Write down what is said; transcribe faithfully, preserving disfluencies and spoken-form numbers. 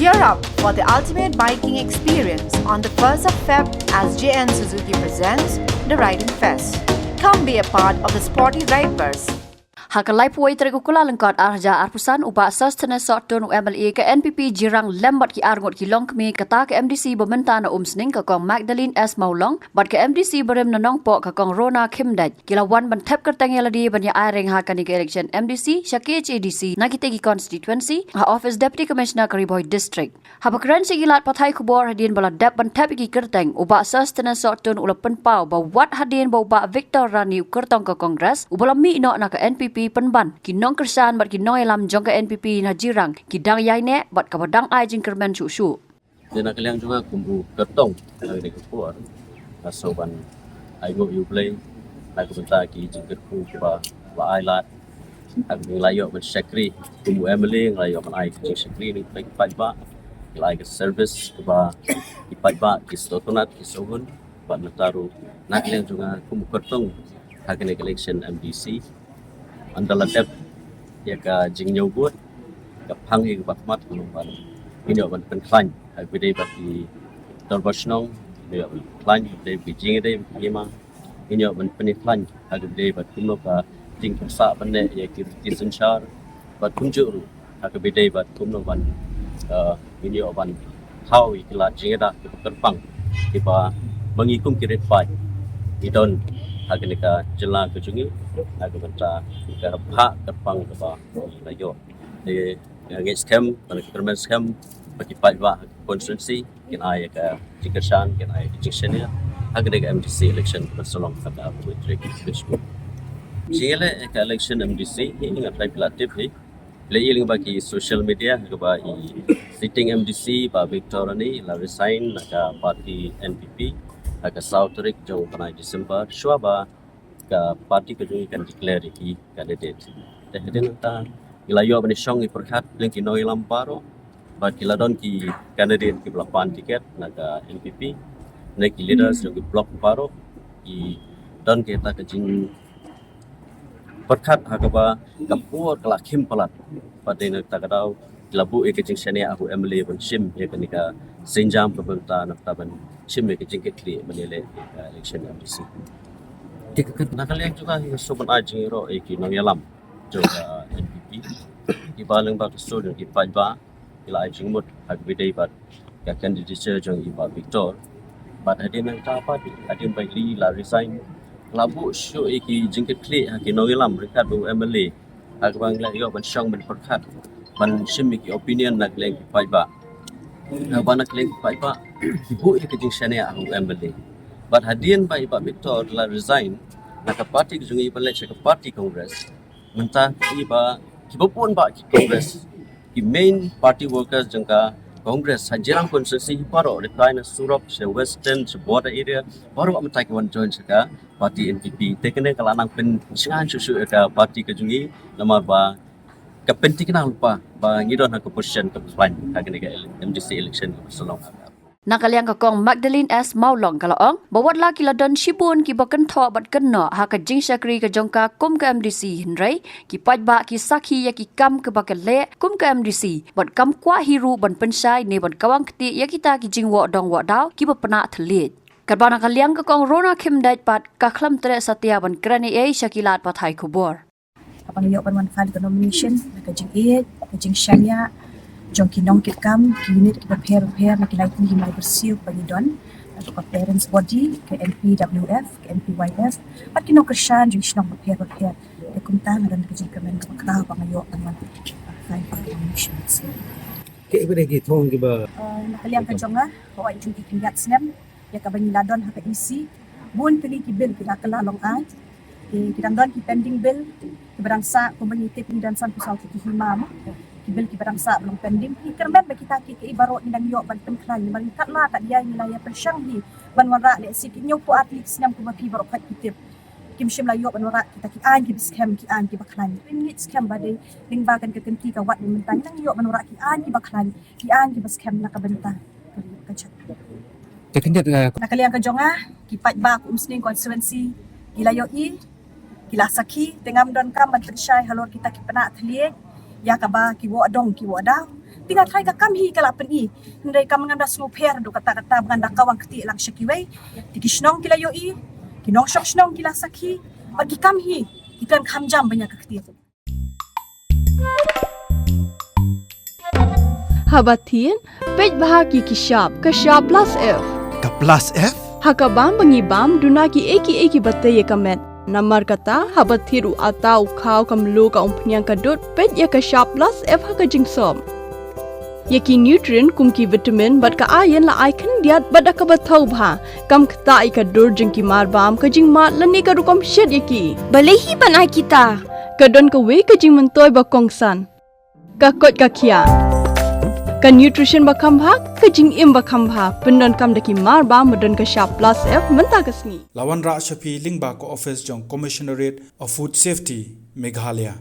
Gear up for the ultimate biking experience on the first of Feb as J N Suzuki presents the Riding Fest. Come be a part of the sporty Rideverse. Ha ka laiphew tarik u Kyllalyngkot ar hajar arphew san, u Bah Sosthenes Sohtun, u M L A ka N P P Jirang, lem bad ki arngut ki longkmie, kata ka M D C ba mynta na Umsning, ka Kong Magdalene S Mawlong, bad ka M D C barim na Nongpoh, ka Kong Rona Khymdeit, ki la wan ban thep kyrteng ïa lade ban ïa aireng ha kane ka election M D C sha K H A D C na kitei ki constituency, ha office Deputy Commissioner ka Ri Bhoi District. Haba kren sha ki lad pathai khubor hadien ba la dep ban thep ïa ki kyrteng, u Bah Sosthenes Sohtun u la pynpaw ba wat hadien ba u Bah Victor Rani, u kyrtong ka Congress, uba la mih noh na ka N P P pynban, ki nongkyrshan bad ki nongïalam jong ka N P P na Jirang ki dang ïaineh bad kaba dang ai jingkyrmen shuh shuh. Te na ka liang jong nga kum u kyrtong, na ka dei ka por, nga sngew ban ai nguh ïa U Blei na ka bynta ki jingkyrkhu kiba la ai lad. Haba nga la ïoh ban shakri kum u M L A, nga la ïoh ban ai ki jingshakri na ki paidbah, ki la ai ka service kiba ki paidbah ki sngewtynnat, ki sngewhun. Bad mynta ruh na ka liang jong nga kum u kyrtong ha kane ka election M D C, ynda la dep ïa ka jingñiew vote, ka phang ïa kaba khmat ka long ban ngin ïoh ban pynkhlaiñ ha kaba ïadei bad ki dorbar shnong, ngin ïoh ban pynkhlaiñ ha kaba ïadei bad ki jingïadei bad ki hima, ngin ïoh ban pynkhlaiñ ha kaba ïadei bad kumno ka jingpyrsah ban leh ïa ki riti synshar, bad kumjuh ruh ha kaba ïadei bad kumno ban, eh, ngin ïoh ban thaw ïa ki lad jingïada kiba kyrpang, kiba ma ngi kum ki riewpaid ngi don ha kane ka jylla ka jong ngi, na ka bynta ka rympha kyrpang kaba ngi la ïoh. Te, eh, nga ngeit skhem, bad nga kyrmen skhem ba ki paidbah ha ka constituency kin ai ïa ka jingkyrshan, kin ai ïa ka jingshaniah ha kane ka M D C election kaba sa long ha ka arphew tarik Jymmang. Jingïaleh ïa ka election M D C hi, nga tharai phi la tip hi, phi la ïohi lyngba ki social media, ha kaba i sitting M D C Bah Victor Rani la resign na ka party N P P ha ka saw tarik jong u bnai December, shuwa ba ka party ka jong i kan declare ïa ki candidate. Te hadien nangta ngi la ïoh ban ïashong ïapyrkhat lem ki nongïalam baroh, bad ki la don ki candidate kiba la pan ticket na ka N P P, ne ki leaders jong ki block baroh, ki don kita ka jing pyrkhat ha kaba ka por ka la khim palat. Bad dei na kata ka daw ki la buh ïa ka jingshaniah ha u M L A ban shim ïa kane ka sienjam ka bynta na kata ban shim ïa ka jingkitkhlieh ban ïaleh ïa ka election M D C. Te ka, na ka liang jong nga nga sngew ban ai jingïaroh ïa ki nongïalam jong ka N P P, kiba lyngba ka sur jong ki paidbah ki la ai jingmut ha kaba ïadei bad ka candidature jong i Bah Victor. Bad hadien nangta pat, hadien ba i la resign, la buh shuh ïa ki jingkitkhlieh ha ki nongïalam ryngkat bad u M L A, ha kaba ngi la ïoh ban shong ban pyrkhat, ban shim ïa ki opinion na ka liang ki paidbah. Haba na ka liang ki paidbah ki buh ïa ka jingshaniah ha u M L A. Bad hadien ba i Bah Victor la resign na ka party ka jong i ban leit sha ka party Congress, mynta kiba, kiba bun bah ki Congress, ki main party workers jong ka Congress ha Jirang constituency baroh, lehkai na surok sha Western, sha border area, baroh mynta ki wan join sha ka party N P P. Te kane ka la nang pynshngaiñ shuh shuh ïa ka party ka jong i, namar ba ka pynthikna lypa ba ngi don ha ka position kaba khlaiñ ha kane ka ele-, M D C election kaba sa long. Na ka liang ka Kong Magdalene S Mawlong ka la ong ba wat la ki la don shibun kiba kynthoh bad kynnoh ha ka jingshakri ka jong ka kum ka M D C, hynrei ki paidbah ki sakhi ïa ki kam kiba ka leh kum ka M D C, bad kam kwah hi ruh ban pynshai ne ban kawang kti ïa kita ki jingwoh dong woh daw kiba pynah thylliej. Katba na ka liang ka Kong Rona Khymdeit pat ka khlem treh satia ban kren ei ei sha ki lad pathai khubor. Haba nga ïoh ban wan file ka nomination, na ka jingïeit, ka jingshaniah jong ki nongkitkam, ki unit kiba pher bapher, na ki lai tylli ki lai byrsiw ba ngi don, na ka parents body, ka N P W F, ka N P Y F, bad ki nongkyrshan jong ki shnong bapher bapher. Te kumta nga don ka jingkyrmen kaba khraw ba nga ïoh ban wan file ka nomination. Kaei ba dei ki thong kiba, eh, na ka liang ka jong nga, hooid, jong ki khyndiat snem ïa kaba ngi la don ha ka E C, bun tylli ki bill ki la kylla long ai. Ki, ki dang don ki pending bill kiba dang sah, kumba ngi tip ngi don sanphew saw tylli ki hima mo. Ki bill kiba dang sah ba long pending. Ngi kyrmen ba kita ki, ki baroh ngi dang ïoh ban pynkhlaiñ, namar ngi katba katba ngi la ïa pyrshang hi ban wanrah, lehse ki hynñiewphew ar tylli ki snem kumba phi baroh khoit phi tip. Kim shym la ïoh ban wanrah kita ki aiñ kiba skhem, ki aiñ kiba khlaiñ. Ngim ngeit skhem ba dei lyngba kane ka kynti ka wat mynta ngi dang ïoh ban wanrah ki aiñ kiba khlaiñ, ki aiñ kiba skhem na ka bynta ka jait. Te khyndiat, eh, na ka liang ka jong nga, ki paidbah ka Umsning constituency ki la ïohi, ki la sakhi, te ngam donkam ban pynshai halor kita ki pynah thylliej ïa kaba ki woh dong ki woh daw. Te nga tharai ka kam hi ka la pyni. Hynrei kam ngam da sngewpher haduh katta katta ba ngan da kawang kti lang sha kiwei. Te ki shnong ki la ïohi, ki nongshong shnong ki la sakhi, bad ki kam hi ki kren kham jam ban ïa ka kti. Haba thied, peit bha ki ki shap, ka shap plus F. Ka plus F? Ha ka bam ba ngi bam, duna ki ei ki ei ki ba tei ïa ka met. Namar kata, haba thied u atta, u khaw, ka mluh, ka umphniang, ka dud, peit ïa ka shap plus F ha ka jingsop. Ïa ki nutrient kum ki vitamin bad ka iron la ai khyndiat bad da kaba thaw bha. Kam ktah ïa ka dur jong ki marbam, ka jingmad lane ka rukom shet ïa ki. Balei hi ban ai kita? Ka don kawei ka jingmyntoi ba kongsan. Ka koit ka khiah. Ka nutrition ba kham bha, ka jingim ba kham bha. Pyndonkam da ki marbam ba don ka shap plus F mynta ka sngi. La wanrah sha phi lyngba ka office jong Commissionerate of Food Safety, Meghalaya.